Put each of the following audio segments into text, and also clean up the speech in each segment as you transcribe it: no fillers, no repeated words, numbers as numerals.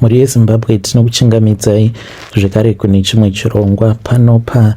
Mhuri yeZimbabwe, tinokuchingamidzai zvekare kune chimwe chirongwa pano pa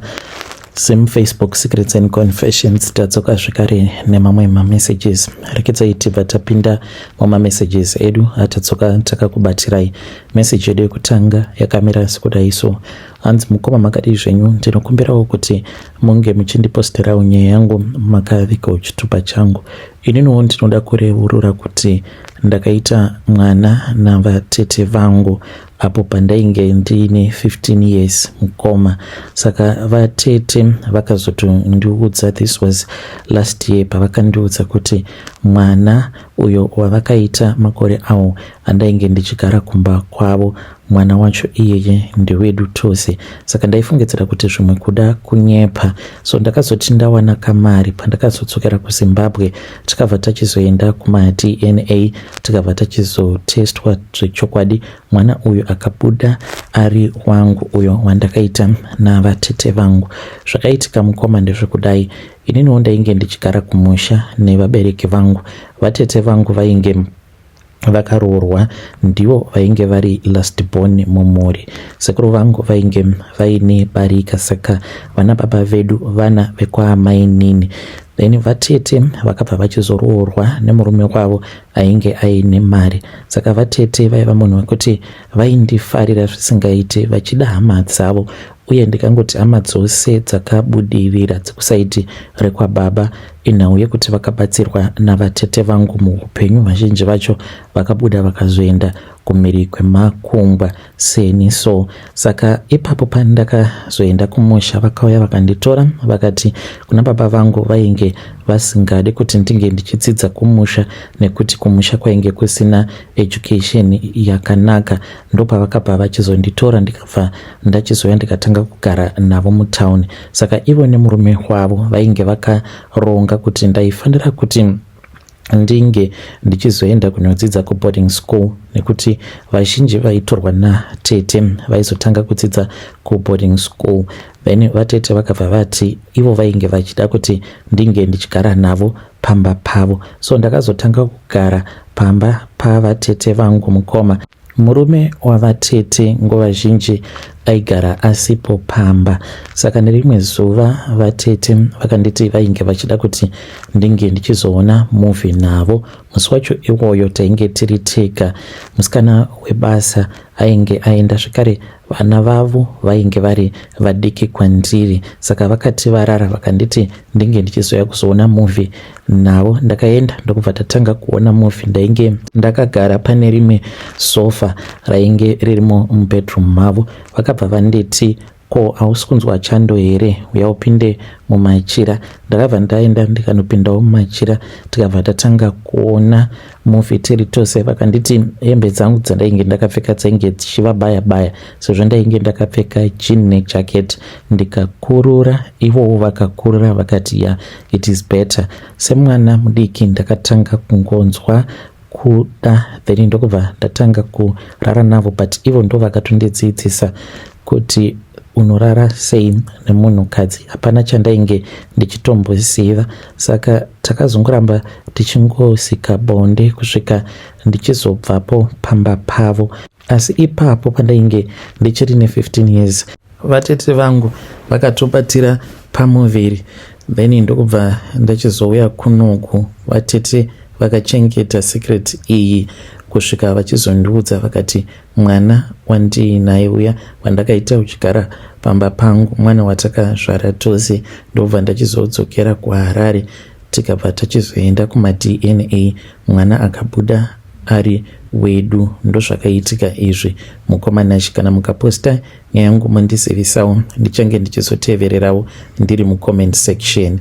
Zim Facebook Secrets and Confessions. Tadzoka zvekare nemamwe mamessages. Rekedzai tibva tapinda mumamessages edu atadzoka takakubatirai. Message yedu yekutanga yakamira sekudai so. Hanzi, mukoma, makadii zvenyu? Ndinokumbirawo kuti munge muchindiposterawo nyaya yangu makavigawo chitupa changu. Ininiwo ndinoda kureurura kuti ndakaita mwana navatete vangu apo pandainge ndiine 15 years, mukoma. Saka vatete vakazotondiudza, this was last year, pavakandiudza kuti mwana uyo wavakaita makore awo andainge ndichigara kumba kwavo, mwana wacho iyeye ndewedu tose. Saka ndaifungidzira kuti zvimwe kuda kunyepa. So ndakazoti ndawana kamari pandakazodzokera kuZimbabwe, tikabva tachizoenda kumaDNA, tikabva tachizotestwa. Zvechokwadi mwana uyu akabuda ari wangu, uyo wandakaita navatete vangu. Zvakaitika, mukoma, ndezvekudai. Ininiwo ndainge ndichigara kumusha nevabereki vangu. Vatete vangu vainge vakaroorwa, ndivo vainge vari last born mumhuri. Sekuru vangu vainge vaine barika, saka vana baba vedu vana vekwaamainini. Then vatete vakabva vachizoroorwa nemurume wavo ainge aine mari. Saka vatete vaiva munhu wekuti vaindifarira zvisingaiti, vachida hama dzavo, uye ndikangoti hama dzose dzakabudirira dzekusaidi rekwababa, inhau yekuti vakabatsirwa navatete vangu muupenyu. Vazhinji vacho vakabuda vakazoenda kumhiri kwemakungwa seni. So saka ipapo pandakazoenda kumusha, vakauya vakanditora, vakati kuna baba vangu vainge vasingadi kuti ndinge ndichidzidza kumusha nekuti kumusha kwainge kusina education yakanaka. Ndopavakabva vachizonditora, ndikabva ndachizouya, ndikatanga kugara navo mutauni. Saka ivo nemurume wavo vainge vakaronga kuti ndaifanira kuti ndinge ndichizoenda kunodzidza kuboarding school, nekuti vazhinji vaitorwa natete vaizotanga kudzidza kuboarding school. Then vatete vakabva vati ivo vainge vachida kuti ndinge ndichigara navo pamba pavo. So ndakazotanga kugara pamba pavatete vangu, mukoma. Murume wavatete nguva zhinji aigara asipo pamba. Saka nerimwe zuva vatete vakanditi vainge vachida kuti ndinge ndichizoona movie navo. Musi wacho iwoyo tainge tiri tega, musikana webasa ainge aenda, zvekare vana vavo vainge vari vadiki kwandiri. Saka vakati varara, vakanditi ndinge ndichizoya kuzoona movie navo. Ndakaenda, ndokubva tatanga kuona movie. Ndainge ndakagara pane rimwe sofa rainge ririmo mubedroom mavo. Vakabva vanditi, "Ko, hausi kunzwa chando here? Uya upinde mumachira." Ndakabva ndaenda ndikanopindawo mumachira, tikabva tatanga kuona movie tiri tose. Vakanditi hembe dzangu dzandainge ndakapfeka dzainge dzichivabaya baya, sezvo ndainge ndakapfeka jean nejacket. Ndikakurura, ivowo vakakurura, vakati, "Ya, it is better." Semwana mudiki ndakatanga kungonzwa kuda, then ndokubva ndatanga kurara navo. But ivo ndo vakatondidzidzisa kuti unorara sei nemunhukadzi. Hapana chandainge ndichitomboziva. Saka takazongoramba tichingosika bonde kusvika ndichizobvapo pamba pavo. Asi ipapo pandainge ndichiri ne15 years, vatete vangu vakatobatira pamuviri. Then ndokubva ndachizouya kunoku. Vatete vakachengeta secret iyi kusvika vachizondiudza. Vakati mwana wandiinaye uya wandakaita uchigara pamba pangu, mwana watakazvara tose. Ndobva ndachizodzokera kuHarare, tikabva tachizoenda kumaDNA, mwana akabuda ari wedu. Ndozvakaitika izvi, mukoma Nashi. Kana mukaposta nyaya yangu, mondizivisawo, ndichange ndichizotevererawo ndiri mucomment section.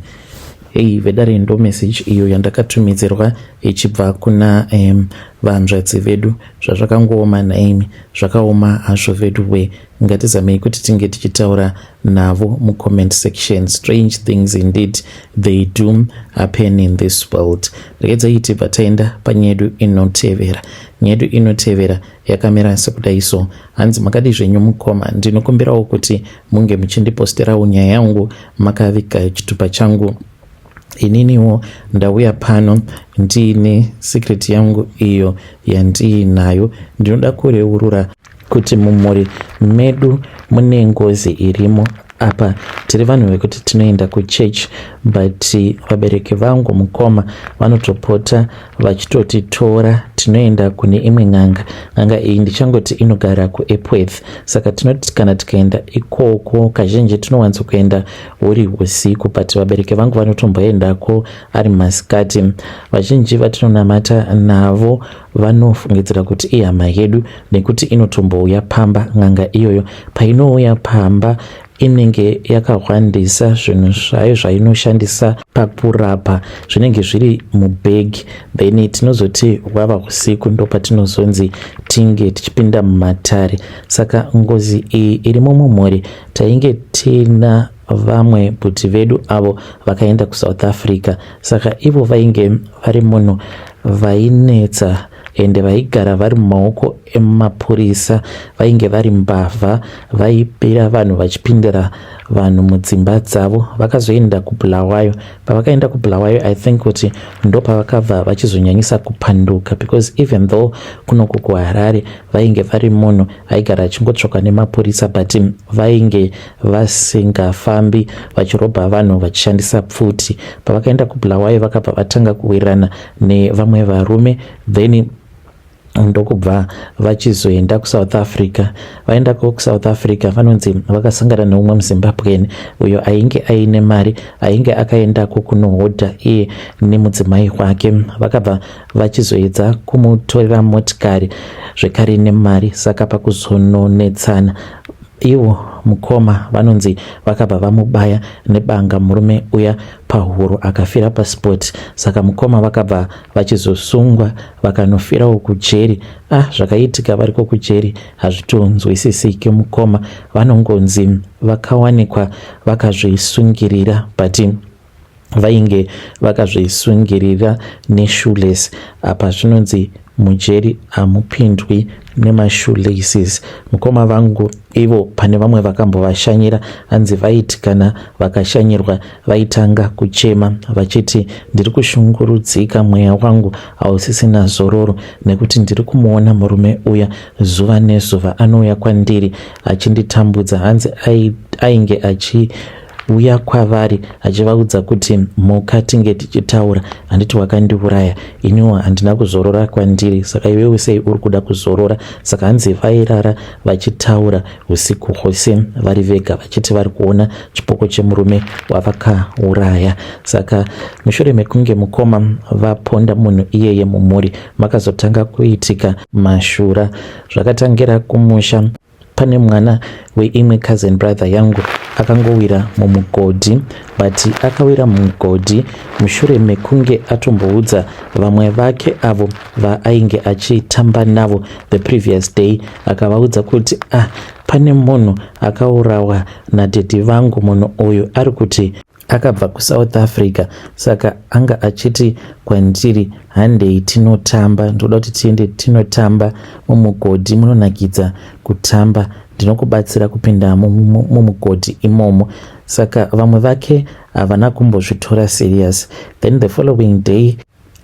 Hei vedare, ndo message iyo yandakatumidzirwa ichibva kuna vanzvadzi vedu. Zvazvakangooma naimi, zvakaoma hazvo vedu we. Ngatizamei kuti tinge tichitaura navo mucomment section. Strange things indeed, they do happen in this world. Regedzai tibva taenda panyaya yedu inotevera. Nyaya yedu inotevera yakamira sekudai so. Hanzi, makadi zvenyu mukoma? Ndinokumbirawo kuti munge muchindiposterawo nyaya yangu makaviga chitupa changu. Ininiwo ndauya pano ndiine secret yangu iyo yandiinayo. Ndinoda kureurura kuti mumhuri medu mune ngozi irimo. Apa tiri vanhu vekuti tinoenda kuchurch, but vabereki vangu mukoma vanotopota vachitotitora tinoenda kune imwe n'anga. N'anga iyi ndichangoti inogara kuEpworth, saka tinoti kana tikaenda ikoko kazhinji tinowanzokuenda huri usiku, but vabereki vangu vanotomboendako ari masikati. Vazhinji vatinonamata navo vanofungidzira kuti ihama yedu nekuti inotombouya pamba. N'anga iyoyo painouya pamba inenge yakahwandisa zvinhu zvayo zvainoshandisa pakurapa, zvinenge zviri mubhegi. Then tinozoti hwava usiku ndopatinozonzi tinge tichipinda mumatare. Saka ngozi iyi irimo mumhuri. Tainge tiina vamwe bhuti vedu avo vakaenda kuSouth Africa, saka ivo vainge vari munhu vainetsa ende vaigara vari mumaoko emapurisa. Vainge vari mbavha, vaibira vanhu vachipindira vanhu mudzimba dzavo. Vakazoenda kuBulawayo. Pavakaenda kuBulawayo, I think kuti ndo pavakabva vachizonyanyisa kupanduka, because even though kunoku kuHarare vainge vari munhu aigara achingotsvakwa nemapurisa, but vainge vasingafambi vachirobha vanhu vachishandisa pfuti. Pavakaenda kuBulawayo vakabva vatanga kuwirirana nevamwe varume, then ndokubva vachizoenda kuSouth Africa. Vaendako kuSouth Africa, vanonzi vakasangana neumwe muZimbabwean uyo ainge aine mari, ainge akaendako kunohodha iye nemudzimai wake. Vakabva vachizoedza kumutorera motikari zvekare nemari. Saka pakuzononetsana ivo mukoma, vanonzi vakabva vamubaya nebanga murume uya pahuro, akafira paspot. Saka mukoma vakabva vachizosungwa, vakanofirawo kujeri. Ah, zvakaitika variko kujeri hazvitonzwisisiki. Mukoma vanongonzi vakawanikwa vakazvisungirira, but vainge vakazvisungirira neshoelace. Apa zvinonzi mujeri hamupindwi nemashoelaces. Mukoma vangu ivo pane vamwe vakambovashanyira, hanzi vaiti kana vakashanyirwa vaitanga kuchema vachiti, "Ndiri kushungurudzika, mweya wangu hausisina zororo nekuti ndiri kumuona murume uya zuva nezuva anouya kwandiri achinditambudza." Hanzi ainge achiuya kwavari achivaudza kuti, "Mhuka tinge tichitaura, handiti wakandiuraya? Iniwo handina kuzorora kwandiri, saka iwewe sei uri kuda kuzorora?" Saka hanzi vairara vachitaura usiku hwose vari vega, vachiti vari kuona chipoko chemurume wavakauraya. Saka mushure mekunge mukoma vaponda munhu iyeye, mumhuri makazotanga kuitika mashura. Zvakatangira kumusha. Pane mwana weimwe cousin brother yangu akangowira mumugodhi, but akawira mumugodhi mushure mekunge atomboudza vamwe vake avo vaainge achitamba navo the previous day. Akavaudza kuti, "Ah, pane munhu akaurawa nadhedhi vangu. Munhu uyu ari kuti akabva kuSouth Africa, saka anga achiti kwandiri, 'Handei tinotamba, ndoda kuti tiende tinotamba mumugodhi, munonakidza kutamba, ndinokubatsira kupinda mumugodhi imomo.'" Saka vamwe vake havana kumbozvitora serious. Then the following day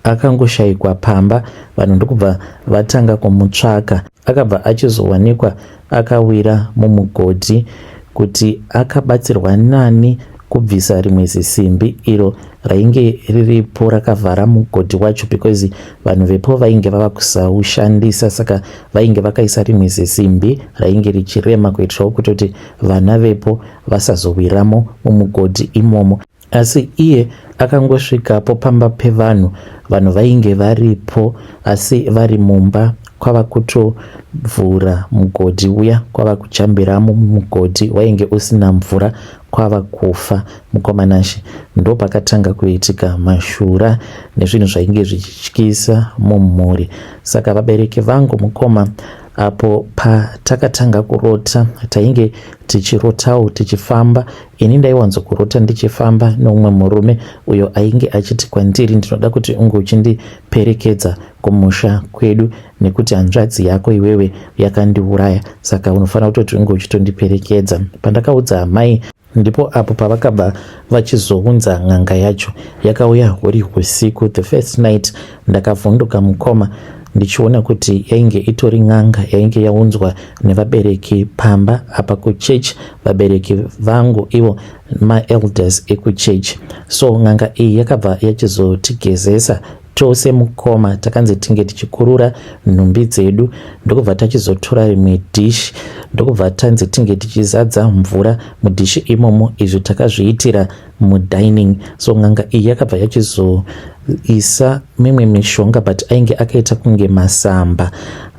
akangoshayikwa pamba, vanhu ndokubva vatanga kumutsvaka. Akabva achizowanikwa akawira mumugodhi. Kuti akabatsirwa nani kubvisa rimwe zisimbi iro rainge riripo rakavhara mugodhi wacho, because vanhu vepo vainge vava kusaushandisa, saka vainge vakaisa rimwe zisimbi rainge richirema kuitirawo kutoti vana vepo vasazowiramo mumugodhi imomo. Asi iye akangosvikapo pamba pevanhu, vanhu vainge varipo asi vari mumba, kwava kutovhura mugodhi uya, kwava kujambiramo mumugodhi wainge usina mvura, kwava kufa. Mukomanashe, ndo pakatanga kuitika mashura nezvinhu zvainge zvichityisa mumhuri. Saka vabereki vangu mukoma, apo patakatanga kurota, tainge tichirotawo tichifamba. Ini ndaiwanzokurota ndichifamba neumwe murume uyo ainge achiti kwandiri, "Ndinoda kuti unge uchindiperekedza kumusha kwedu nekuti hanzvadzi yako iwewe yakandiuraya, saka unofanira kutoti unge uchitondiperekedza." Pandakaudza amai Ndipo apo pavakabva vachizounza n'anga yacho. Yakauya huri husiku. The first night ndakavhunduka mukoma ndichiona kuti yainge itori n'anga yainge yaunzwa nevabereki pamba apa kuchurch, vabereki vangu ivo maelders ekuchurch. So n'anga iyi yakabva yachizotigezesa tose mukoma. Takanzi tinge tichikurura nhumbi dzedu, ndokubva tachizotora rimwe dhishi, ndokubva tanzi tinge tichizadza mvura mudhishi imomo. Izvi takazviitira mudining. So n'anga iyi yakabva yachizoisa mimwe mishonga, but ainge akaita kunge masamba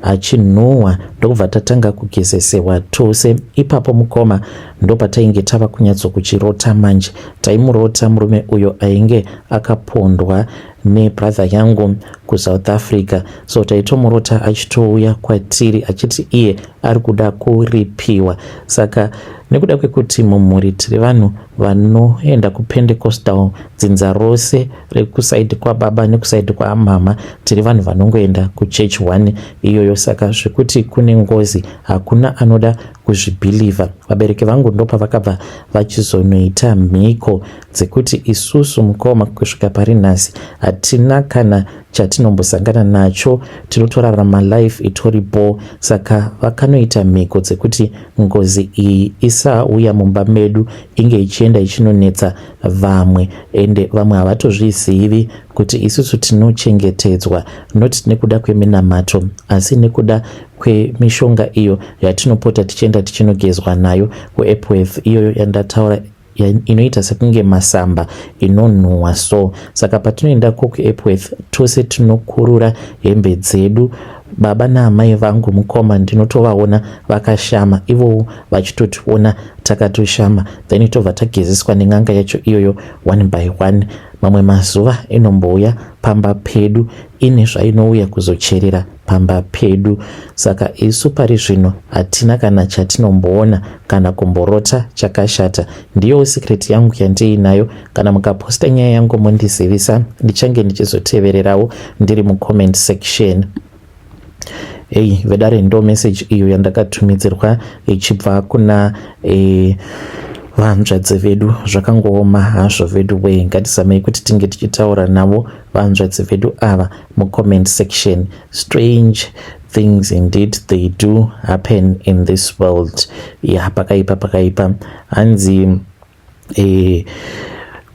achinhuhwa, ndokubva tatanga kugezesewa tose ipapo mukoma. Ndopatainge tava kunyatsokuchirota manje. Taimurota murume uyo ainge akapondwa nebrother yangu kuSouth Africa. So taitomurota achitouya kwatiri achiti iye ari kuda kuripiwa. Saka nekuda kwekuti mumhuri tiri vanhu vanoenda kuPentecostal, dzinza rose rekusaidi kwababa nekusaidi kwamama tiri vanhu vanongoenda kuchurch one iyoyo. Saka zvekuti kune ngozi hakuna anoda kuzvibhilivha. Vabereki vangu ndopavakabva vachizonoita mhiko dzekuti isusu mukoma kusvika pari nhasi hatina kana chatinombosangana nacho, tinotorarama life itori bo. Saka vakanoita mhiko dzekuti ngozi iyi isauya mumba medu, inge ichienda ichinonetsa vamwe. Ende vamwe havatozvizivi kuti isusu tinochengetedzwa not nekuda kweminamato, asi nekuda kwemishonga iyo yatinopota tichienda tichinogezwa nayo kuEpworth, iyoyo yandataura inoita sekunge masamba inonhuhwa. So saka patinoendako kuEpworth tose tinokurura hembe dzedu. Baba naamai vangu mukoma ndinotovaona vakashama, ivowo vachitotiona takatoshama. Then tobva tagezeswa nen'anga yacho iyoyo one by one. Mamwe mazuva inombouya pamba pedu ine zvainouya kuzocherera pamba pedu. Saka isu pari zvino hatina kana chatinomboona kana kumborota chakashata. Ndiyo secret yangu yandiinayo. Kana mukaposta nyaya yangu mondizivisa, ndichange ndichizotevererawo ndiri mucomment section. Ei vedare, ndo message iyo yandakatumidzirwa ichibva kuna vanzvadzi vedu. Zvakangooma hazvo vedu wee. Ngatizamei kuti tinge tichitaura navo vanzvadzi vedu ava mucomment section. Strange things indeed, they do happen in this world. Ya, pakaipa, pakaipa. Hanzi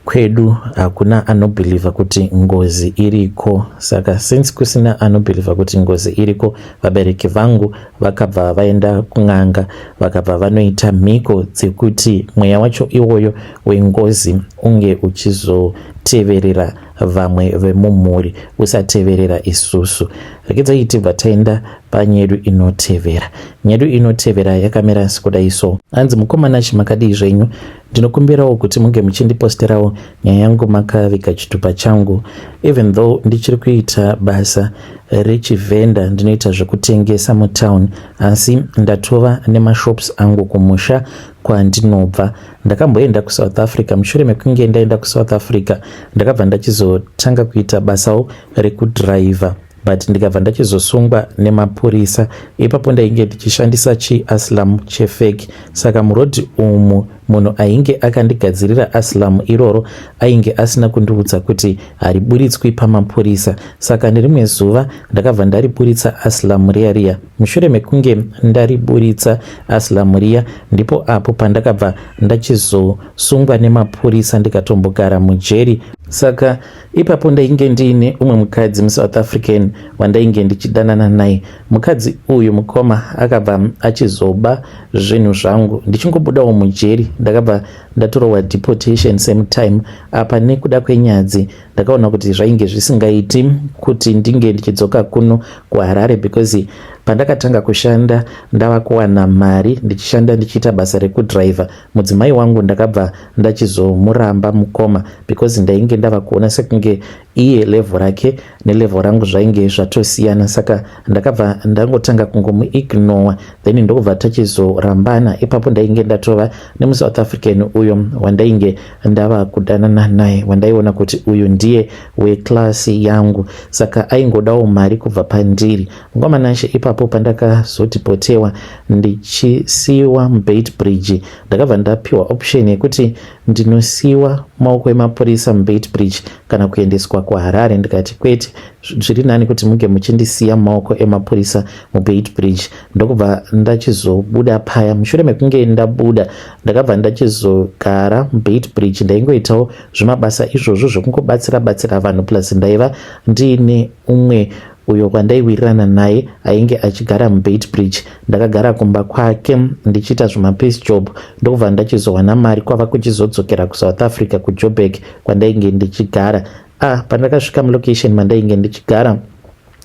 kwedu hakuna anobhilivha kuti ngozi iriko. Saka since kusina anobhilivha kuti ngozi iriko, vabereki vangu vakabva vaenda kun'anga, vakabva vanoita mhiko dzekuti mweya wacho iwoyo wengozi unge uchizoteverera vamwe vemumhuri, usateverera isusu. Regedzai tibva taenda panyedu inotevera. Nyedu inotevera yakamira sekudai so. Hanzi, "Mukomana chimakadii zvenyu? Ndinokumbirawo kuti munge muchindiposterawo nyaya yangu makaviga chitupa changu. Even though ndichiri kuita basa rechivhenda, ndinoita zvekutengesa mutown, asi ndatova nemashops angu kumusha kwandinobva. Ndakamboenda kuSouth Africa. Mushure mekunge ndaenda kuSouth Africa, ndakabva ndachizotanga kuita basawo rekudhiraivha, but ndikabva ndachizosungwa nemapurisa. Ipapo ndainge ndichishandisa chiasylum chefake. Saka murodhi umu munhu ainge akandigadzirira asylum iroro ainge asina kundiudza kuti hariburitswi pamapurisa. Saka nerimwe zuva ndakabva ndariburitsa asylum riya riya. Mushure mekunge ndariburitsa asylum riya, ndipo apo pandakabva ndachizosungwa nemapurisa, ndikatombogara mujeri. Saka ipapo ndainge ndiine umwe mukadzi muSouth African wandainge ndichidanana naye. Mukadzi uyu mukoma akabva achizoba zvinhu zvangu. Ndichingobudawo mujeri, ndakabva ndatorohwa deportation same time. Apa nekuda kwenyadzi ndakaona kuti zvainge zvisingaiti kuti ndinge ndichidzoka kuno kuHarare, because pandakatanga kushanda ndava kuwana mari ndichishanda ndichiita basa rekudhiraivha, mudzimai wangu ndakabva ndachizomuramba mukoma, because ndainge ndava kuona sekunge iye level rake nelevel rangu zvainge zvatosiyana. Saka ndakabva ndangotanga kungomuignora, then ndokubva tachizorambana. Ipapo ndainge ndatova nemuSouth African uyo wandainge ndava kudanana naye, wandaiona kuti uyu ndiye." Ndiye weclass yangu, saka aingodawo mari kubva pandiri. Mukoma Nashe, ipapo pandakazotipotewa ndichisiyiwa muBeitbridge, ndakabva ndapiwa option yekuti ndinosiyiwa maoko emapurisa muBeitbridge kana kuendeswa kuHarare. Ndikati kwete, zviri nani kuti muge muchindisiya mumaoko emapurisa muBeitbridge. Ndokubva ndachizobuda paya. Mushure mekunge ndabuda, ndakabva ndachizogara muBeitbridge. Ndaingoitawo zvimabasa izvozvo zvekungobatsira batsira vanhu, plus ndaiva ndiine umwe uyo wandaiwirirana naye ainge achigara muBeitbridge. Ndakagara kumba kwake ndichiita zvimapiece job, ndokubva ndachizowana mari kwava kuchizodzokera kuSouth Africa, kuJoburg, kwandainge ndichigara. Ah, pandakasvika mulocation mandainge ndichigara,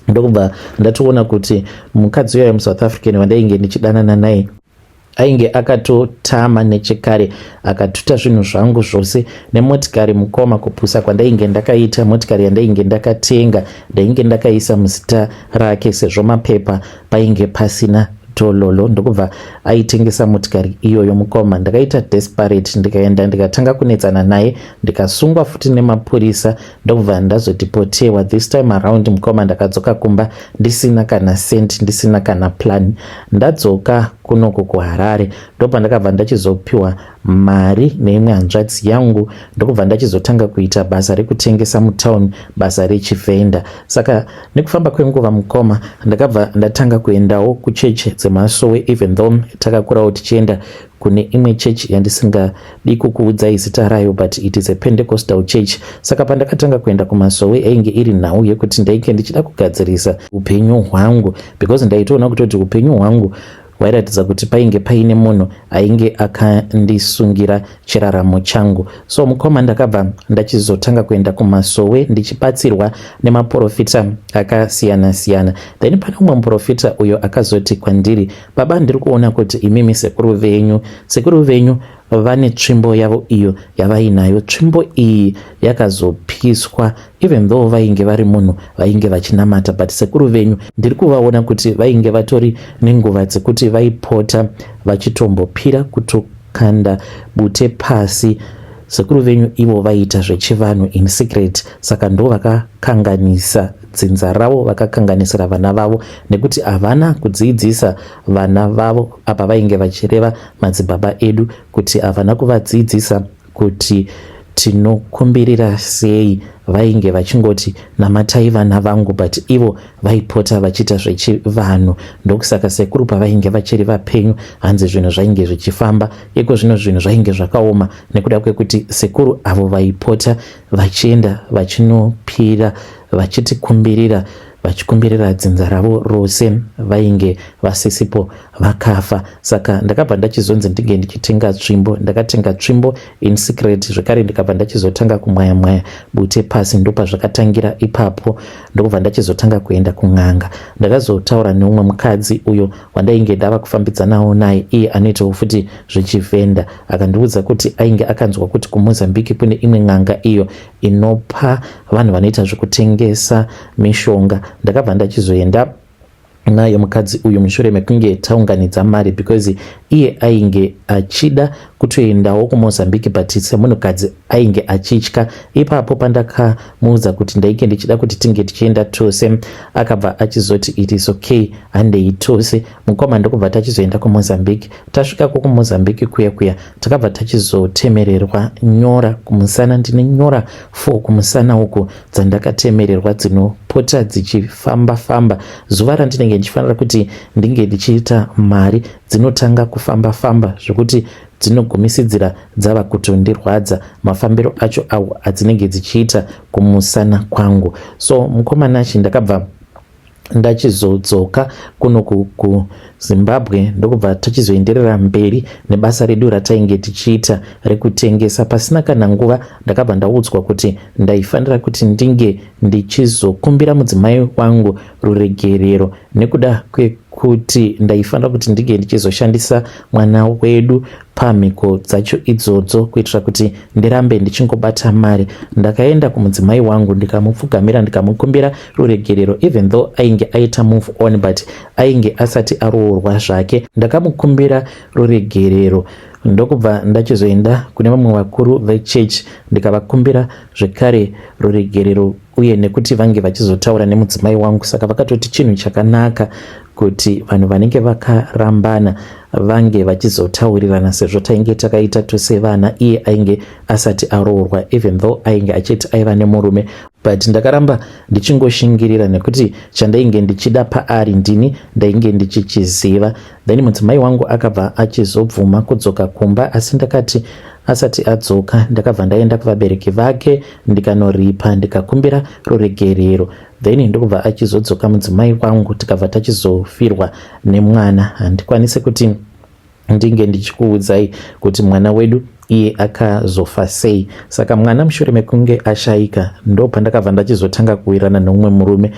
ndokubva ndatoona kuti mukadzi uyayo muSouth African wandainge ndichidanana naye ainge akatotama nechekare, akatuta zvinhu zvangu zvose nemotikari. Mukoma, kupusa kwandainge ndakaita, motikari yandainge ndakatenga ndainge ndakaisa muzita rake, sezvo mapepa painge pasina tololo. Ndokubva aitengesa motikari iyoyo. Mukoma, ndakaita desperate, ndikaenda ndikatanga kunetsana naye, ndikasungwa futi nemapurisa, ndokubva ndazodeportewa. This time around, mukoma, ndakadzoka kumba ndisina kana cent, ndisina kana plan. Ndadzoka kunoku kuHarare, ndopandakabva ndachizopiwa mari neimwe hanzvadzi yangu, ndokubva ndachizotanga kuita basa rekutengesa mutauni, basa rechivhenda. Saka nekufamba kwenguva, mukoma, ndakabva ndatanga kuendawo kuchechi dzemasowe, even though takakurawo tichienda kune imwe chechi yandisingadi kukuudzai zita rayo, but it is a Pentecostal church. Saka pandakatanga kuenda kumasowe, ainge iri nhau yekuti ndainge ndichida kugadzirisa upenyu hwangu, because ndaitoona kutoti upenyu hwangu hwairatidza kuti painge paine munhu ainge akandisungira chiraramo changu. So mukoma, ndakabva ndachizotanga kuenda kumasowe ndichibatsirwa nemaprofita akasiyana-siyana. Then pane umwe muprofita uyo akazoti kwandiri, "Baba, ndiri kuona kuti imimi sekuru venyu vane tsvimbo yavo iyo yavainayo. Tsvimbo iyi yakazopiswa, even though vainge vari munhu vainge vachinamata, but sekuru venyu ndiri kuvaona kuti vainge vatori nenguva dzekuti vaipota vachitombopira, kutokanda bute pasi. Sekuru venyu ivo vaiita zvechivanhu in secret, saka ndo vakakanganisa dzinza ravo, vakakanganisira vana vavo nekuti havana kudzidzisa vana vavo." Apa vainge vachireva madzibaba edu, kuti havana kuvadzidzisa kuti tinokumbirira sei. Vainge vachingoti, "Namatai vana vangu," but ivo vaipota vachiita zvechivanhu. Ndokusaka sekuru pavainge vachiri vapenyu, hanzi zvinhu zvainge zvichifamba. Iko zvino zvinhu zvainge zvakaoma nekuda kwekuti sekuru avo vaipota vachienda vachinopira, vachitikumbirira, vachikumbirira dzinza ravo rose, vainge vasisipo, vakafa. Saka ndakabva ndachizonzi ndinge ndichitenga tsvimbo. Ndakatenga tsvimbo in secret zvekare, ndikabva ndachizotanga kumwaya mwaya bute pasi. Ndopazvakatangira ipapo, ndokubva ndachizotanga kuenda kun'anga. Ndakazotaura neumwe mukadzi uyo wandainge ndava kufambidzanawo naye, iye anoitawo futi zvechivhenda. Akandiudza kuti ainge akanzwa kuti kuMozambique kune imwe n'anga iyo inopa vanhu vanoita zvekutengesa mishonga. Ndakabva ndachizoenda naye mukadzi uyu mushure mekunge taunganidza mari, because iye ainge achida kutoendawo kuMozambique, but semunhukadzi ainge achitya. Ipapo pandakamuudza kuti ndainge ndichida kuti tinge tichienda tose, akabva achizoti, "It is okay, handei tose." Mukoma, ndokubva tachizoenda kuMozambique. Tasvikako kuMozambique kuya kuya, takabva tachizotemererwa nyora kumusana. Ndine nyora 4 kumusana uku dzandakatemererwa, dzinopota dzichifamba famba. Zuva randinenge ndichifanira kuti ndinge ndichiita mari, dzinotanga kufamba famba zvekuti dzinogumisidzira dzava kutondirwadza, mafambiro acho awo adzinenge dzichiita kumusana kwangu. So mukoma Nashe, ndakabva ndachizodzoka kuno kuZimbabwe, ndokubva tachizoenderera mberi nebasa redu ratainge tichiita rekutengesa. Pasina kana nguva, ndakabva ndaudzwa kuti ndaifanira kuti ndinge ndichizokumbira mudzimai wangu ruregerero nekuda. kuti ndaifanira kuti ndinge ndichizoshandisa mwana wedu pamhiko dzacho idzodzo kuitira kuti ndirambe ndichingobata mari. Ndakaenda kumudzimai wangu ndikamupfugamira ndikamukumbira ruregerero even though ainge aita move on but ainge asati aroorwa zvake. Ndakamukumbira ruregerero ndokubva ndachizoenda kune vamwe vakuru vechechi ndikavakumbira zvekare ruregerero uye nekuti vange vachizotaura nemudzimai wangu saka vakatoti chinhu chakanaka kuti vanhu vanenge vakarambana vange vachizotaurirana sezvo tainge takaita tose vana iye ainge asati aroorwa even though ainge achiti aiva nemurume but ndakaramba ndichingoshingirira nekuti chandainge ndichida paari ndini ndainge ndichichiziva then mudzimai wangu akabva achizobvuma kudzoka kumba asi ndakati asati adzoka ndakabva ndaenda kuvabereki vake ndikanoripa ndikakumbira ruregerero then ndokubva achizodzoka mudzimai wangu tikabva tachizofirwa nemwana handikwanise kuti ndinge ndichikuudzai kuti mwana wedu iye akazofa sei saka mwana mushure mekunge ashaika ndo pandakabva ndachizotanga kuwirana neumwe murume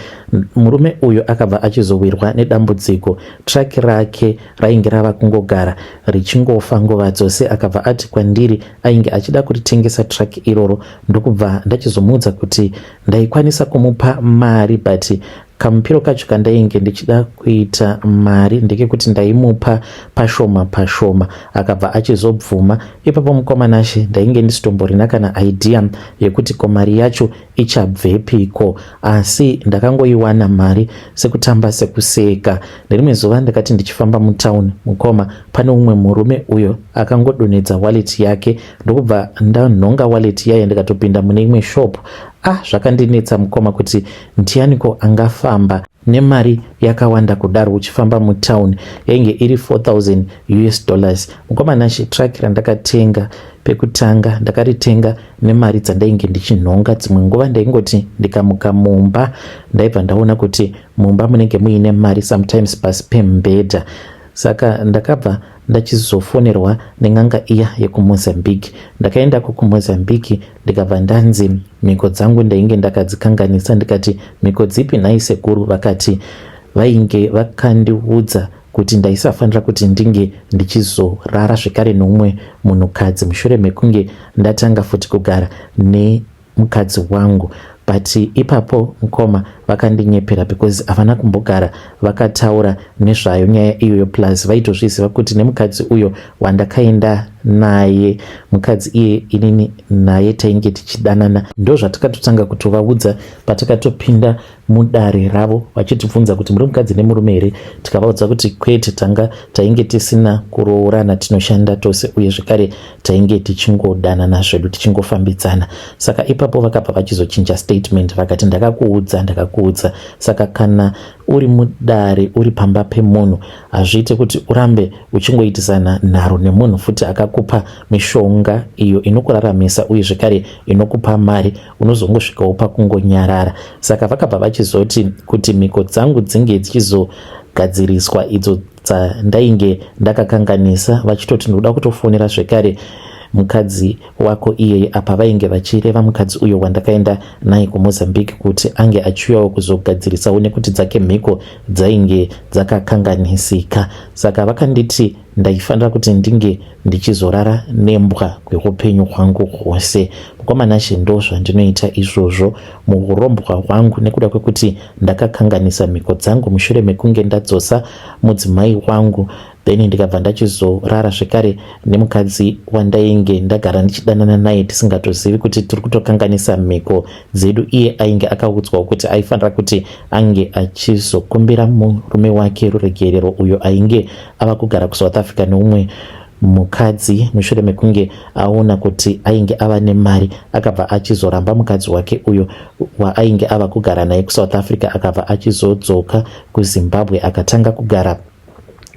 murume uyu akabva achizowirwa nedambudziko truck rake rainge rava kungogara richingofa nguva dzose akabva ati kwandiri ainge achida kuritengesa truck iroro ndokubva ndachizomuudza kuti ndaikwanisa kumupa mari but kamupiro kacho kandainge ndichida kuita mari ndekekuti ndaimupa pashoma pashoma akabva achizobvuma ipapo mukoma Nashe ndainge ndisitomborina kana idea yekuti ko mari yacho ichabvepiko asi ndakangoiwana mari sekutamba sekuseka nerimwe zuva ndakati ndichifamba mutown mukoma pane umwe murume uyo akangodonhedza wallet yake ndokubva ndanhonga wallet yaye ndikatopinda mune imwe shop ah zvakandinetsa mukoma kuti ndianiko angafamba nemari yakawanda kudaro uchifamba mutown yainge iri 4000 us dollars mukoma Nashe truck randakatenga pekutanga ndakaritenga nemari dzandainge ndichinhonga dzimwe nguva ndaingoti ndikamuka mumba ndaibva ndaona kuti mumba munenge muine mari sometimes pasi pemubhedha saka ndakabva ndachizofonerwa nen'anga iya yekuMozambique ndakaendako kuMozambique ndikabva ndanzi mhiko dzangu ndainge ndakadzikanganisa ndikati mhiko dzipi nhai sekuru vakati vainge vakandiudza kuti ndaisafanira kuti ndinge ndichizorara zvekare neumwe munhukadzi mushure mekunge ndatanga futi kugara nemukadzi wangu but ipapo mukoma vakandinyepera because havana kumbogara vakataura nezvayo nyaya iyoyo plus vaitozviziva kuti nemukadzi uyo wandakaenda naye mukadzi iye inini naye tainge tichidanana ndo zvatakatotanga kutovaudza patakatopinda mudare ravo vachitibvunza kuti muri mukadzi nemurume here tikavaudza kuti kwete tanga tainge tisina kuroorana tinoshanda tose uye zvekare tainge tichingodanana zvedu tichingofambidzana saka ipapo vakabva vachizochinja statement vakati ndakakuudza ndakakuudza saka kana uri mudare uri pamba pemunhu hazviite kuti urambe uchingoitisana nharo nemunhu futi akakupa mishonga iyo inokuraramisa uye zvekare inokupa mari unozongosvikawo pakungonyarara saka vakabva vachizoti kuti mhiko dzangu dzinge dzichizogadziriswa idzo dzandainge ndakakanganisa vachitoti ndoda kutofonera zvekare mukadzi wako iyeye apa vainge vachireva mukadzi uyo wandakaenda naye kuMozambique kuti ange achiuyawo kuzogadzirisawo nekuti dzake mhiko dzainge dzakakanganisika saka vakanditi ndaifanira kuti ndinge ndichizorara nembwa kweupenyu hwangu hwose mukoma Nashe ndo zvandinoita izvozvo muurombwa hwangu nekuda kwekuti ndakakanganisa mhiko dzangu mushure mekunge ndadzosa mudzimai wangu then ndikabva ndachizorara zvekare nemukadzi wandainge ndagara ndichidanana naye tisingatozivi kuti tiri kutokanganisa mhiko dzedu iye ainge akaudzwawo kuti aifanira kuti ange achizokumbira murume wake ruregerero uyo ainge ava kugara kuSouth Africa neumwe mukadzi mushure mekunge aona kuti ainge ava nemari akabva achizoramba mukadzi wake uyo waainge ava kugara naye kuSouth Africa akabva achizodzoka kuZimbabwe akatanga kugara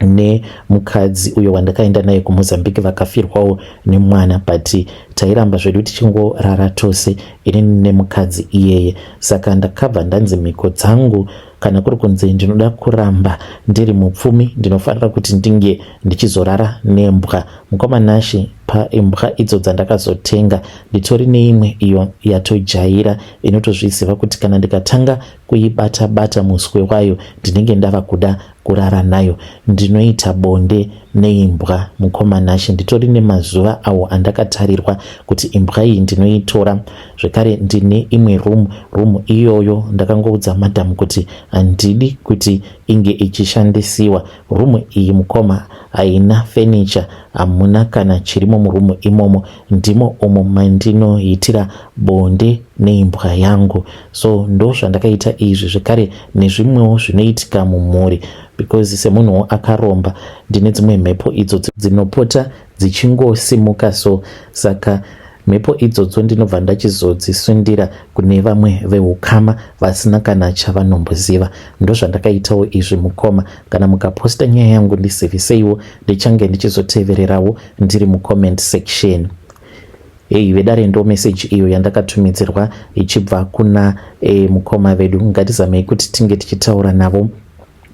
nemukadzi uyo wandakaenda naye kuMozambique vakafirwawo nemwana but tairamba zvedu tichingorara tose inini nemukadzi iyeye saka ndakabva ndanzi mhiko dzangu kana kuri kunzi ndinoda kuramba ndiri mupfumi ndinofanira kuti ndinge ndichizorara nembwa mukoma Nashe paimbwa idzo dzandakazotenga nditori neimwe iyo yatojaira inotozviziva kuti kana ndikatanga kuibata bata muswe wayo ndinenge ndava kuda kurara nayo. Ndinoita bonde neimbwa mukoma Nashe, nditori nemazuva awo andakatarirwa kuti imbwa iyi ndinoitora. Zvekare ndine imwe room, room iyoyo ndakangoudza madam kuti handidi kuti inge ichishandisiwa. Room iyi mukoma haina furniture, hamuna kana chirimo muroom imomo. Ndimo umo mandinoitira bonde neimbwa yangu. So ndozvandakaita izvi zvekare nezvimwewo zvinoitika mumhuri because semunhuwo akaromba ndine dzimwe mhepo idzo dzinopota dzichingosimuka so saka mhepo idzodzo ndinobva ndachizodzisundira kune vamwe veukama vasina kana chavanomboziva. Ndozvandakaitawo izvi mukoma. Kana mukaposta nyaya yangu ndiziviseiwo, ndichange ndichizotevererawo ndiri mucomment section. Hey, vedare, ndo message iyo yandakatumidzirwa ichibva kuna mukoma vedu. Ngatizamei kuti tinge tichitaura navo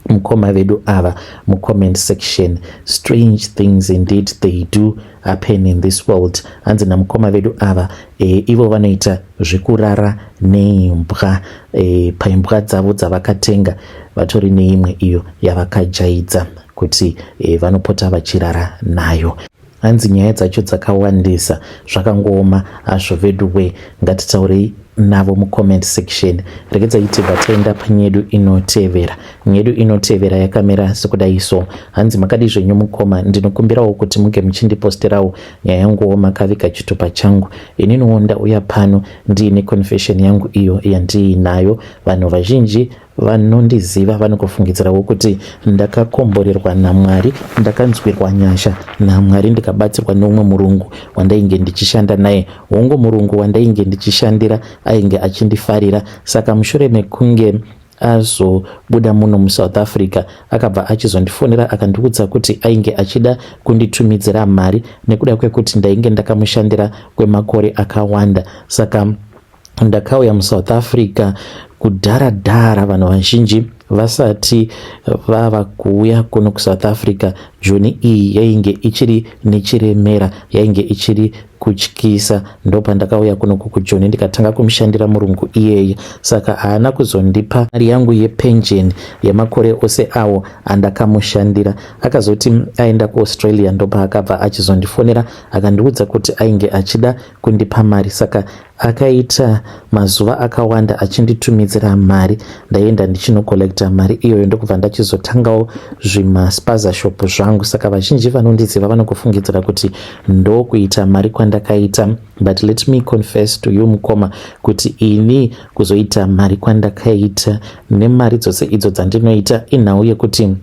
mukoma vedu ava mucomment section. Strange things indeed, they do happen in this world. Hanzi namukoma vedu ava ivo vanoita zvekurara neimbwa. Paimbwa dzavo dzavakatenga vatori neimwe iyo yavakajaidza kuti vanopota vachirara nayo. Hanzi nyaya dzacho dzakawandisa, zvakangooma hazvo vedu we. Ngatitaurei navo mucomment section. Regedzai tibva taenda panyedu inotevera. Nyedu inotevera yakamira sekudai so. Hanzi, "Makadi zvenyu mukoma? Ndinokumbirawo kuti muge muchindiposterawo nyaya yanguwo makaviga chitupa changu. Ininiwo ndauya pano ndiine confession yangu iyo yandiinayo. Vanhu vazhinji vanondiziva vanokufungidzirawo kuti ndakakomborerwa naMwari, ndakanzwirwa nyasha naMwari, ndikabatsirwa neumwe murungu wandainge ndichishanda naye. Hongu, murungu wandainge ndichishandira ainge achindifarira. Saka mushure mekunge azobuda muno muSouth Africa, akabva achizondifonera akandiudza kuti ainge achida kunditumidzira mari nekuda kwekuti ndainge ndakamushandira kwemakore akawanda. Saka ndakauya muSouth Africa kudhara dhara, vanhu vazhinji vasati vava kuuya kuno kuSouth Africa. Joni iyi yainge ichiri nechiremera, yainge ichiri kutyisa. Ndopandakauya kuno kuJoni, ndikatanga kumushandira murungu iyeye. Saka haana kuzondipa mari yangu yepension yemakore ose awo andakamushandira. Akazoti aenda kuAustralia, ndopaakabva achizondifonera akandiudza kuti ainge achida kundipa mari. Saka akaita mazuva akawanda achinditumidzira mari. Ndaienda ndichinocollecta mari iyoyo, ndokubva ndachizotangawo zvimaspaza shop zvangu. Saka vazhinji vanondiziva vanokufungidzira kuti ndokuita mari kwandakaita. But let me confess to you mukoma, kuti ini kuzoita mari kwandakaita nemari dzose idzo dzandinoita inhau yekuti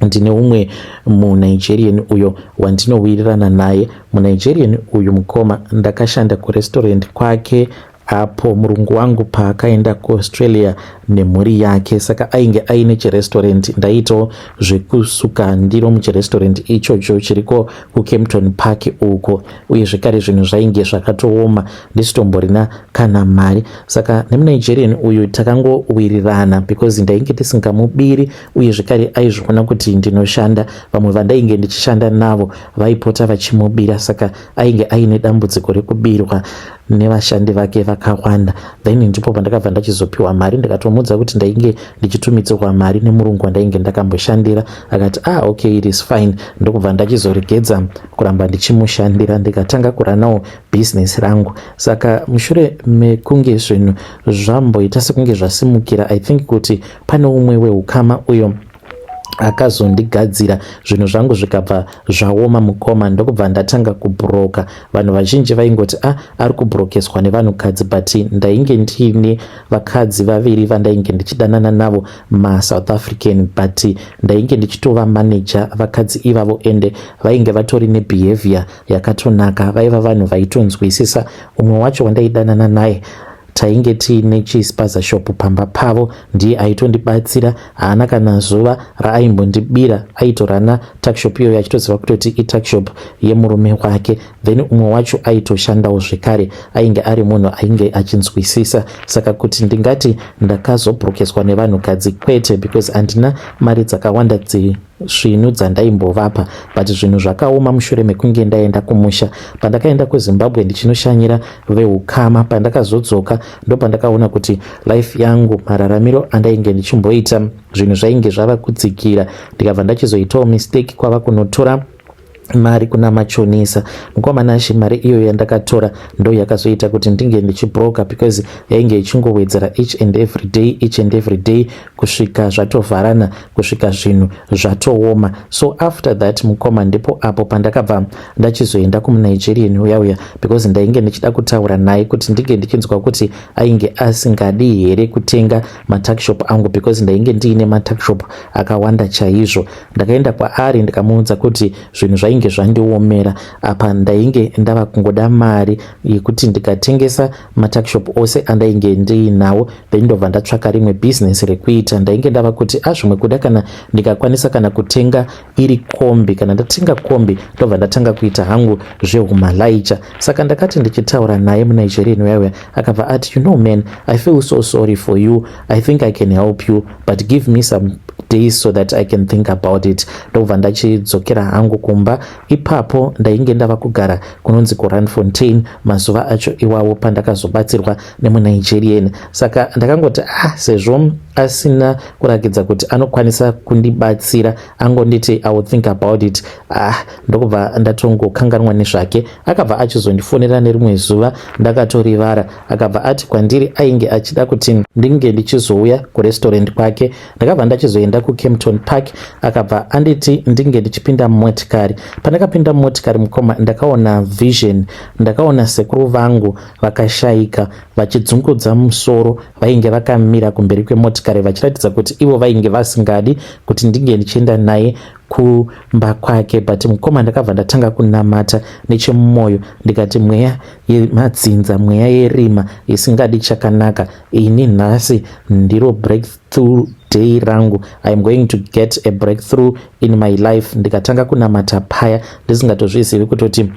ndine umwe muNigerian uyo wandinowirirana naye. MuNigerian uyu mukoma, ndakashanda kurestaurant kwake apo murungu wangu paakaenda kuAustralia nemhuri yake. Saka ainge aine chirestaurant, ndaitawo zvekusuka ndiro muchirestaurant ichocho chiriko kuKempton Park uko. Uye zvekare zvinhu zvainge zvakatooma, ndisitomborina kana mari. Saka nemuNigerian uyu takangowirirana because ndainge ndisingamubiri, uye zvekare aizviona kuti ndinoshanda. Vamwe vandainge ndichishanda navo vaipota vachimubira, saka ainge aine dambudziko rekubirwa nevashandi vake vakawanda. Then ndipo pandakabva ndachizopiwa mari. Ndikatomuudza kuti ndainge ndichitumidzirwa mari nemurungu wandainge ndakamboshandira. Akati, 'Ah, okay, it is fine.' Ndokubva ndachizoregedza kuramba ndichimushandira, ndikatanga kurunawo bhizinesi rangu. Saka mushure mekunge zvinhu zvamboita sekunge zvasimukira, I think kuti pane umwe weukama uyo akazondigadzira zvinhu zvangu zvikabva zvaoma mukoma, ndokubva ndatanga kubhuroka. Vanhu vazhinji vaingoti, 'A ah, ari kubhurokeswa nevanhukadzi,' but ndainge ndiine vakadzi vaviri vandainge ndichidanana navo, maSouth African, but ndainge ndichitova manager vakadzi ivavo, ende vainge vatori nebehavior yakatonaka. Vaiva vanhu vaitonzwisisa. Umwe wacho wandaidanana naye, tainge tiine chispaza shop pamba pavo, ndiye aitondibatsira. Haana kana zuva raaimbondibira. Aitorana tuckshop iyoyo achitoziva kutoti ituckshop yemurume wake. Then umwe wacho aitoshandawo zvekare, ainge ari munhu ainge achinzwisisa. Saka kuti ndingati ndakazobhurokeswa nevanhukadzi, kwete, because handina mari dzakawanda. svinu dzandaimbovapa, but zvinhu zvakaoma mushure mekunge ndaenda kumusha. Pandakaenda kuZimbabwe ndichinoshanyira veukama, pandakazodzoka ndopandakaona kuti life yangu, mararamiro andainge ndichimboita, zvinhu zvainge zvava kudzikira. Ndikabva ndachizoitawo mistake kwava kunotora mari kuna machonisa. Mukoma Nashe, mari iyoyo yandakatora ndo yakazoita kuti ndinge ndichibroka, because yainge ichingowedzera each and every day, each and every day, kusvika zvatovharana, kusvika zvinhu zvatooma. So after that, mukoma, ndipo apo pandakabva ndachizoenda kumuNigerian uya uya, because ndainge ndichida kutaura naye kuti ndinge ndichinzwa kuti ainge asingadi here kutenga matuckshop angu, because ndainge ndiine matuckshop akawanda chaizvo. Ndakaenda kwaari, ndikamuudza kuti zvinhu zvainge zvandiomera apa, ndainge ndava kungoda mari yekuti ndikatengesa matuckshop ose andainge ndiinawo, then ndobva ndatsvaka rimwe bhizinesi rekuita. Ndainge ndava kuti azvimwe kuda kana ndikakwanisa kana kutenga iri kombi, kana ndatenga kombi, ndobva ndatanga kuita hangu zvehumalaicha. Saka ndakati ndichitaura naye muNigerian uyauya, akabva ati, "You know, man, I feel so sorry for you. I think I can help you, but give me some days so that I can think about it." Ndobva ndachidzokera hangu kumba. Ipapo ndainge ndava kugara kunonzi kuRandfontein mazuva acho iwawo pandakazobatsirwa nemuNigerian. Saka ndakangoti, ah, sezvo asina kurakidza kuti anokwanisa kundibatsira, angonditi, "I will think about it," ah, ndokubva ndatongokanganwa nezvake. Akabva achizondifonera nerimwe zuva, ndakatorivara. Akabva ati kwandiri ainge achida kuti ndinge ndichizouya kurestaurant kwake. Ndakabva ndachizoenda kuKempton Park. Akabva anditi ndinge ndichipinda mumotikari. Pandakapinda mumotikari, mukoma, ndakaona vision. Ndakaona sekuru vangu vakashayika vachidzungudza musoro. Vainge vakamira kumberi kwemotikari vachiratidza kuti ivo vainge vasingadi kuti ndinge ndichienda naye kumba kwake. But mukoma, ndakabva ndatanga kunamata nechemumwoyo, ndikati, "Mweya yemadzinza, mweya yerima isingadi chakanaka, ini nhasi ndiro breakthrough day rangu. I am going to get a breakthrough in my life." Ndikatanga kunamata paya, ndisingatozvizivi kutoti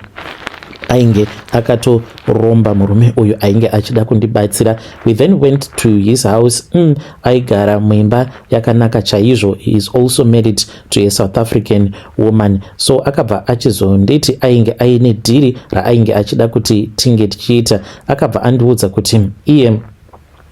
ainge akatoromba murume uyu ainge achida kundibatsira. We then went to his house. Aigara muimba yakanaka chaizvo. He is also married to a South African woman. So akabva achizonditi ainge aine dhiri raainge achida kuti tinge tichiita. Akabva andiudza kuti iye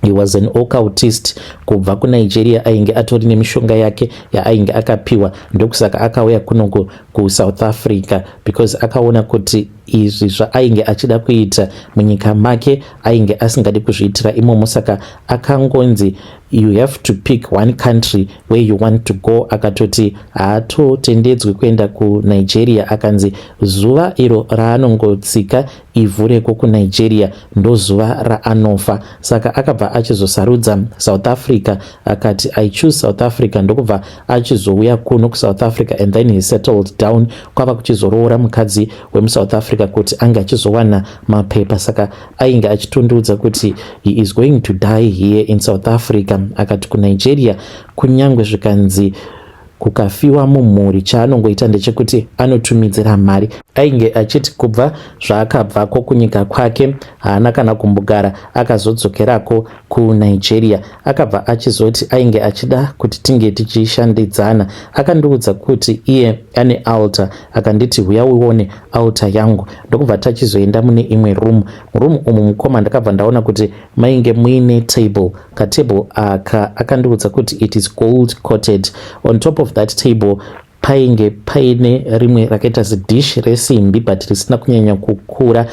he was an occultist kubva kuNigeria, ainge atori nemishonga yake yaainge akapiwa. Ndokusaka akauya kunoko kuSouth Africa, because akaona kuti izvi zvaainge achida kuita munyika make ainge asingadi kuzviitira imomo. Saka akangonzi, "You have to pick one country where you want to go." Akatoti haatotendedzwi kuenda kuNigeria. Akanzi zuva iro raanongotsika ivhu reko kuNigeria ndozuva raanofa. Saka akabva achizosarudza South Africa. Akati, "I choose South Africa." Ndokubva achizouya kuno kuSouth Africa, and then he settled down, kwava kuchizoroora mukadzi wemuSouth Africa kuti ange achizowana mapepa. Saka ainge achitondiudza kuti he is going to die here in South Africa. Akati kuNigeria, kunyange zvikanzi kukafiwa mumhuri, chaanongoita ndechekuti anotumidzira mari. Ainge achiti kubva zvaakabvako kunyika kwake haana kana kumbogara akazodzokerako kuNigeria. Akabva achizoti ainge achida kuti tinge tichishandidzana. Akandiudza kuti iye ane altar. Akanditi, "Huya uone altar yangu." Ndokubva tachizoenda mune imwe room. Muroom umu, mukoma, ndakabva ndaona kuti mainge muine table. Katable aka, akandiudza kuti it is gold coated. On top of that table painge paine rimwe rakaita zidhishi resimbi, but risina kunyanya kukura.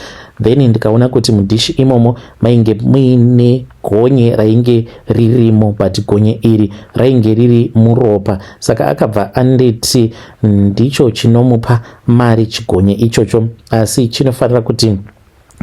Then ndikaona kuti mudhishi imomo mainge muine gonye rainge ririmo, but gonye iri rainge riri muropa. Saka akabva anditi ndicho chinomupa mari chigonye ichocho, asi chinofanira kuti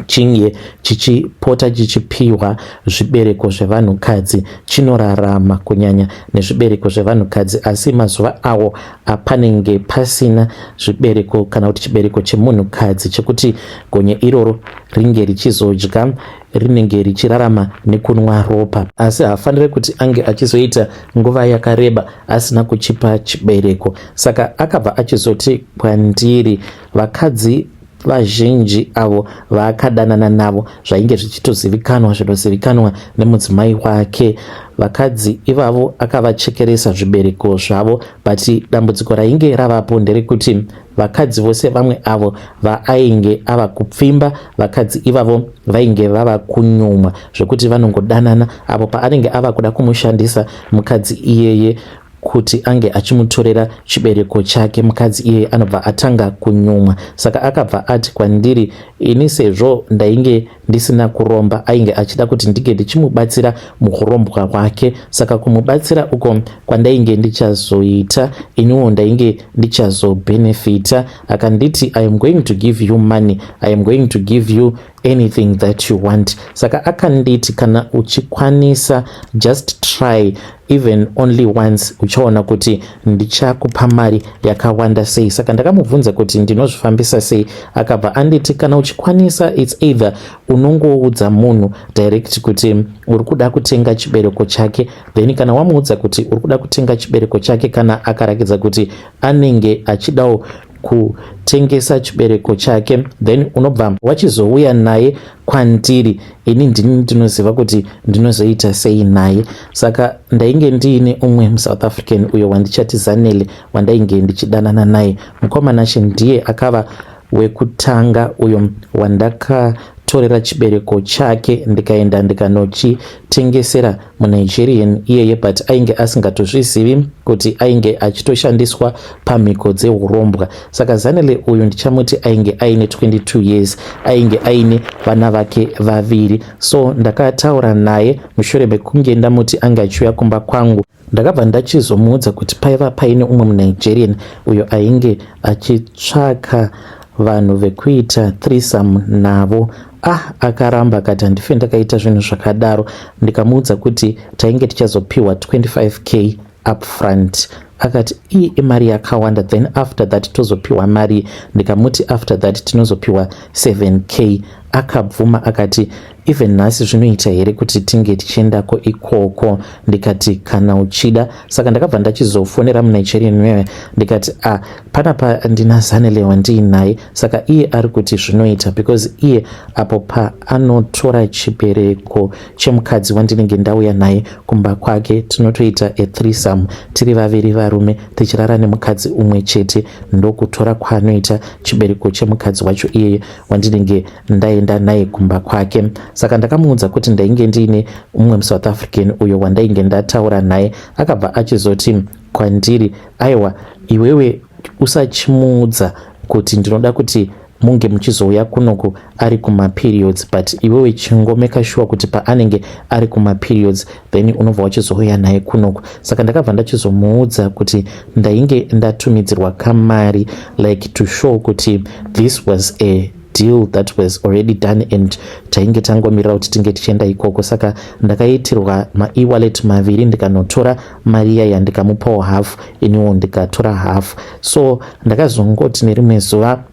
chinge chichipota chichipiwa zvibereko zvevanhukadzi. Chinorarama kunyanya nezvibereko zvevanhukadzi, asi mazuva awo apanenge pasina zvibereko kana kuti chibereko chemunhukadzi chekuti gonye iroro ringe richizodya, rinenge richirarama nekunwa ropa. Asi haafaniri kuti ange achizoita nguva yakareba asina kuchipa chibereko. Saka akabva achizoti kwandiri vakadzi Vazhinji avo vaakadanana navo zvainge zvichitozivikanwa zvinozivikanwa nemudzimai wake. Vakadzi ivavo akavachekeresa zvibereko zvavo, but dambudziko rainge ravapo nderekuti vakadzi vose vamwe avo vaainge ava kupfimba, vakadzi ivavo vainge vava kunyumwa zvekuti vanongodanana apo paanenge ava kuda kumushandisa mukadzi iyeye kuti ange achimutorera chibereko chake, mukadzi iyeye anobva atanga kunyumwa. Saka akabva ati kwandiri ini, sezvo ndainge ndisina kuromba, ainge achida kuti ndinge ndichimubatsira muhurombwa hwake. Saka kumubatsira uko kwandainge ndichazoita, iniwo ndainge ndichazobhenefita. Akanditi, "I am going to give you money, I am going to give you anything that you want." Saka akanditi, "Kana uchikwanisa, just try even only once, uchaona kuti ndichakupa mari yakawanda sei." Saka ndakamubvunza kuti ndinozvifambisa sei. Akabva anditi, "Kana uchikwanisa, it's either unongoudza munhu direct kuti uri kuda kutenga chibereko chake. Then kana wamuudza kuti uri kuda kutenga chibereko chake, kana akarakidza kuti anenge achidawo kutengesa chibereko chake, then unobva wachizouya naye kwandiri. Ini ndini ndinoziva kuti ndinozoita sei naye." Saka ndainge ndiine umwe muSouth African uyo wandichati Zanele, wandainge ndichidanana naye. Mukomana ndiye akava wekutanga uyo wandakatorera chibereko chake, ndikaenda ndikanochitengesera muNigerian iyeye, but ainge asingatozvizivi kuti ainge achitoshandiswa pamhiko dzeurombwa. Saka Zanele uyu ndichamuti ainge aine 22 years, ainge aine vana vake vaviri. So ndakataura naye mushure mekunge ndamuti ange achiuya kumba kwangu. Ndakabva ndachizomuudza kuti paiva paine umwe muNigerian uyo ainge achitsvaka vanhu vekuita threesome navo. Ah, akaramba akati, "Handife ndakaita zvinhu zvakadaro." Ndikamuudza kuti tainge tichazopiwa 25K upfront. Akati, "Iyi imari yakawanda, then after that tozopiwa mari?" Ndikamuti after that tinozopiwa 7K. Akabvuma akati, "Even nhasi zvinoita here kuti tinge tichiendako ikoko?" Ndikati, "Kana uchida." Saka ndakabva ndachizofonera muNigerian wewe, ndikati, "A ah, panapa ndina Zanele wandiinaye. Saka iye ari kuti zvinoita because iye apo paanotora chibereko chemukadzi wandinenge ndauya naye kumba kwake, tinotoita a threesome tiri vaviri varume tichirara nemukadzi umwe chete. Ndokutora kwaanoita chibereko chemukadzi wacho iyeye wandinenge ndaenda naye kumba kwake." Saka ndakamuudza kuti ndainge ndiine umwe muSouth African uyo wandainge ndataura naye. Akabva achizoti kwandiri, "Aiwa, iwewe usachimuudza kuti ndinoda kuti munge muchizouya kunoku ari kumaperiods, but iwewe chingomeka sure kuti paanenge ari kumaperiods, then unobva wachizouya naye kunoku." Saka ndakabva ndachizomuudza kuti ndainge ndatumidzirwa kamari, like to show kuti this was a deal that was already done and tainge tangomirira kuti tinge tichienda ikoko. Saka ndakaitirwa maewallet maviri, ndikanotora mari iyaya, ndikamupawo half, iniwo ndikatora half. So ndakazongoti nerimwe zuva,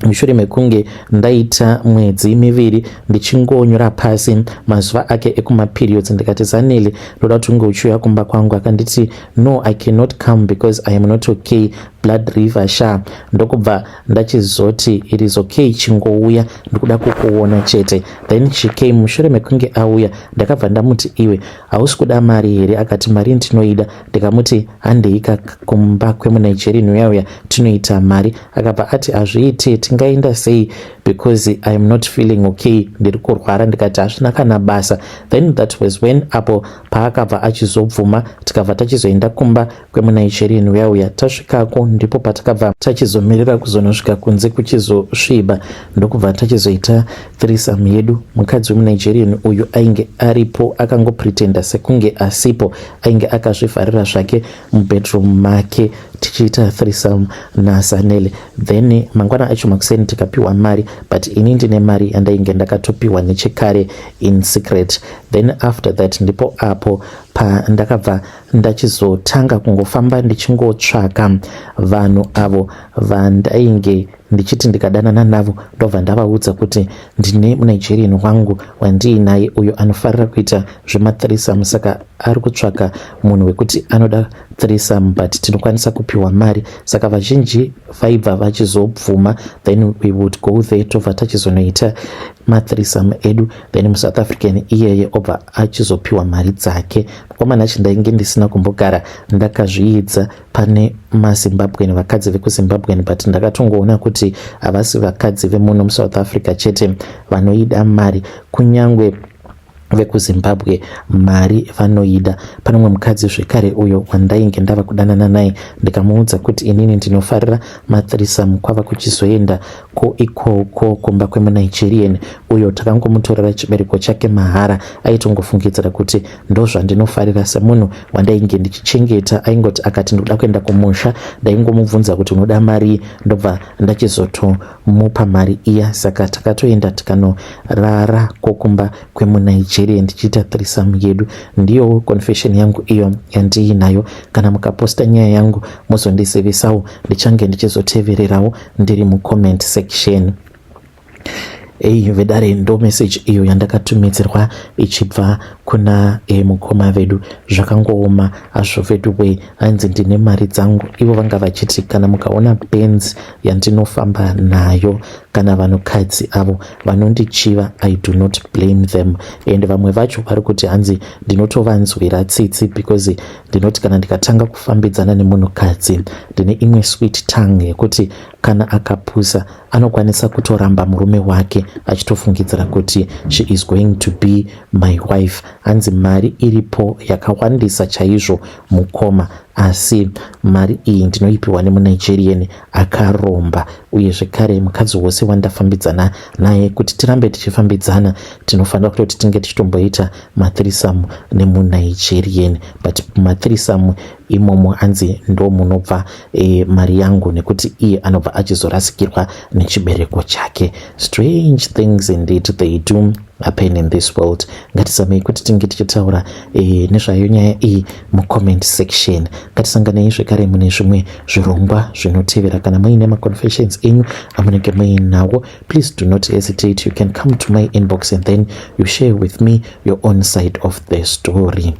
mushure mekunge ndaita mwedzi 2 ndichingonyora pasi mazuva ake ekumaperiods, ndikati, "Zanele, ndoda kuti unge uchiuya kumba kwangu." Akanditi, "No, I cannot come because I am not okay, blood river sha." Ndokubva ndachizoti, "It is okay, chingouya, ndikuda kukuona chete." Then she came. Mushure mekunge auya, ndakabva ndamuti, "Iwe hausi kuda mari here?" Akati, "Mari ndinoida." Ndikamuti, "Handeika kumba kwemuNigerian uyauya tinoita mari." Akabva ati, "Hazviiti, tingaenda sei because I am not feeling okay, ndiri kurwara." Ndikati, "Hazvina kana basa." Then that was when apo paakabva achizobvuma, tikabva tachizoenda kumba kwemuNigerian uyauya. Tasvikako, ndipo patakabva tachizomirira kuzonosvika kunze kuchizosviba, ndokubva tachizoita threesome yedu. Mukadzi wemuNigerian uyu ainge aripo, akangopretenda sekunge asipo, ainge akazvivharira zvake mubedroom make, tichiita threesome naZanele. Then mangwana acho makuseni tikapiwa mari, but ini ndine mari yandainge ndakatopiwa nechekare in secret. Then after that ndipo apo Pandakabva ndachizotanga kungofamba ndichingotsvaka vanhu avo vandainge ndichiti ndikadanana navo, ndobva ndavaudza kuti ndine muNigerian wangu wandiinaye uyo anofarira kuita zvemathreesome, saka ari kutsvaka munhu wekuti anoda threesome, but tinokwanisa kupiwa mari. Saka vazhinji vaibva vachizobvuma, then we would go there, tobva tachizonoita mathreesome edu, then muSouth African iyeye obva achizopiwa mari dzake. Mukomana achi ndainge ndisina kumbogara ndakazviidza pane maZimbabwean, vakadzi vekuZimbabwean, but ndakatongoona kuti havasi vakadzi vemuno muSouth Africa chete vanoida mari, kunyange vekuZimbabwe mari vanoida. Pane mumwe mukadzi zvekare uyo wandainge ndava kudanana naye, ndikamuudza kuti inini ndinofarira mathreesome, kwava kuchizoenda ko ikoko kumba kwemuNigerian uyo. Takangomutorera chibereko chake mahara. Aitongofungidzira kuti ndozvandinofarira. Semunhu wandainge ndichichengeta, aingoti akati ndikuda kuenda kumusha, ndaingomubvunza kuti unoda mari, ndobva ndachizotomupa mari iya. Saka takatoenda tikanorara kokumba kwemuNigeria ndichiita threesome yedu. Ndiyo confession yangu iyo yandiinayo. Kana mukaposta nyaya yangu, muzondizivisawo, ndichange ndichizotevererawo ndiri mucomment section. Ei vedare, ndo message iyo yandakatumidzirwa ichibva kuna mukoma vedu. Zvakangooma hazvo vedu we. Hanzi ndine mari dzangu. Ivo vanga vachiti kana mukaona Benz yandinofamba nayo, kana vanhukadzi avo vanondichiva, I do not blame them. And vamwe vacho vari kuti hanzi ndinotovanzwira tsitsi because ndinoti kana ndikatanga kufambidzana nemunhukadzi, ndine imwe sweet tongue yekuti kana akapusa anokwanisa kutoramba murume wake achitofungidzira kuti she is going to be my wife. Hanzi mari iripo yakawandisa chaizvo mukoma, asi mari iyi ndinoipiwa nemuNigerian akaromba. Uye zvekare mukadzi wose wandafambidzana naye, kuti tirambe tichifambidzana, tinofanira kutoti tinge tichitomboita mathreesome nemuNigerian, but mathreesome imomo hanzi ndo munobva mari yangu, nekuti iye anobva achizorasikirwa nechibereko chake. Strange things indeed, they do happen in this world. Ngatizamei kuti tinge tichitaura nezvayo nyaya iyi mucomment section. Ngatisanganei zvekare mune zvimwe zvirongwa zvinotevera. Kana muine maconfessions enyu amunenge muinawo, please do not hesitate. You can come to my inbox and then you share with me your own side of the story.